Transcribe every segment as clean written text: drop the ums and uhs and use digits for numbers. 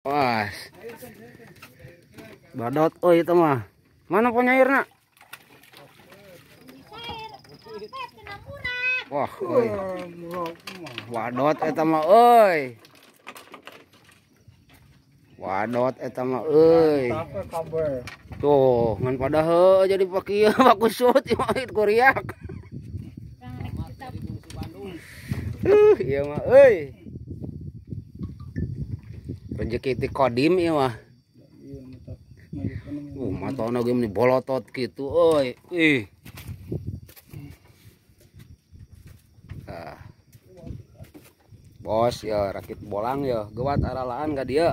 Wah. Badot euy itu mah. Mana penyairna? Wah, euy. Wadot eta mah euy. Wadot eta mah euy. Tuh, ngan pada heuh jadi pakieu bakusut ieu mah kuriak. Ieu mah euy. Rezeki ti kodim ieu mah. Matona ge meni bolotot kitu euy. Ih. Ah. Bos ya rakit bolang ya, geuwat aralaan ka dieu.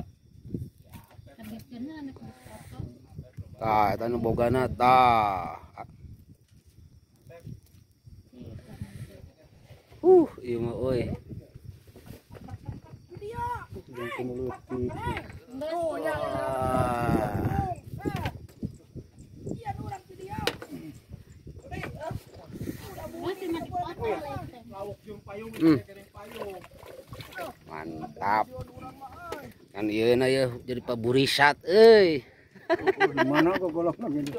Tah eta nu bogana tah. Ieu mah euy. Mantap. Kan ieu na ieu jadi paburisat euy. Mana kok golokna gini.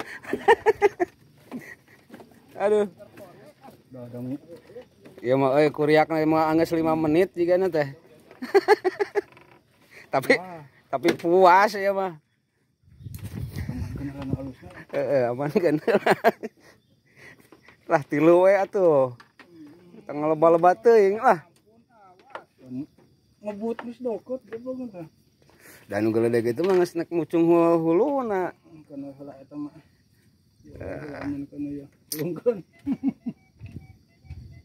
Aduh. Ieu mah euy kuriakna mah anggeus 5 menit jigana teh. Tapi puas ya mah. Heeh, aman kan. Lah tilu we atuh. Tengah leba-leba teuing lah. Ngebut geus dokot goblok teh. Dan nu geledeg itu mah geus nek mucung huluna. Kana heula eta mah. Ya aman kana ya. Ulungkeun.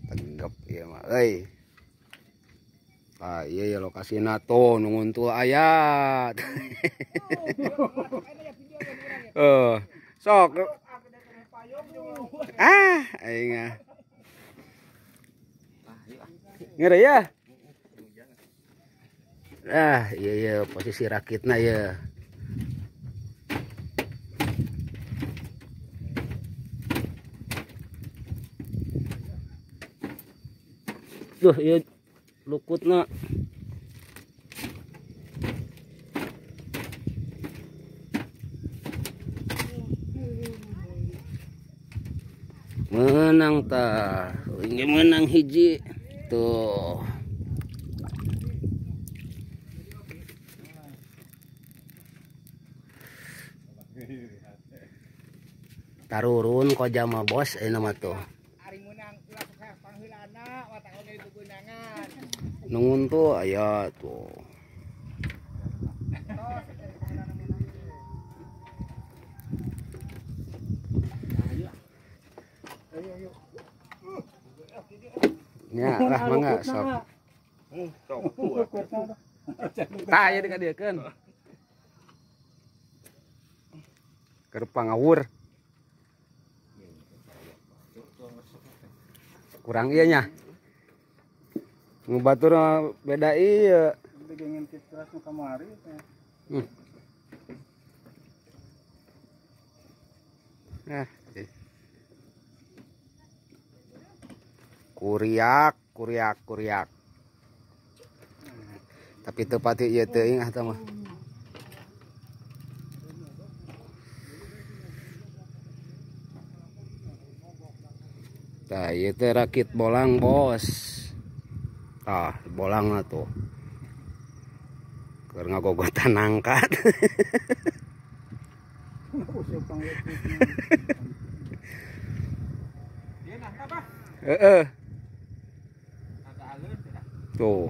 Tegep ieu mah euy. Ah iya ya lokasina tuh nu nguntul ayat. Sok. Ah, aing ah. Ngeri ya? Ah, iya iya posisi rakitna ya. Duh, iya lukutna. Menang tah, ini menang hiji tuh. Tarurun koja mah bos ini mah tuh. Nungun tuh aya tuh. Ya, lah mangga sok. Tah ieu dikadiekeun. Keur pangawur. Kurang ieu nya. Batur beda ieu. Nah. Kuriak, kuriak, kuriak. Tapi teu pati ieu teuing ah tah mah. Tah ieu teh rakit bolang, bos. Tah, bolangna tuh. Keur ngagogotan angkat. Heeh. Tuh.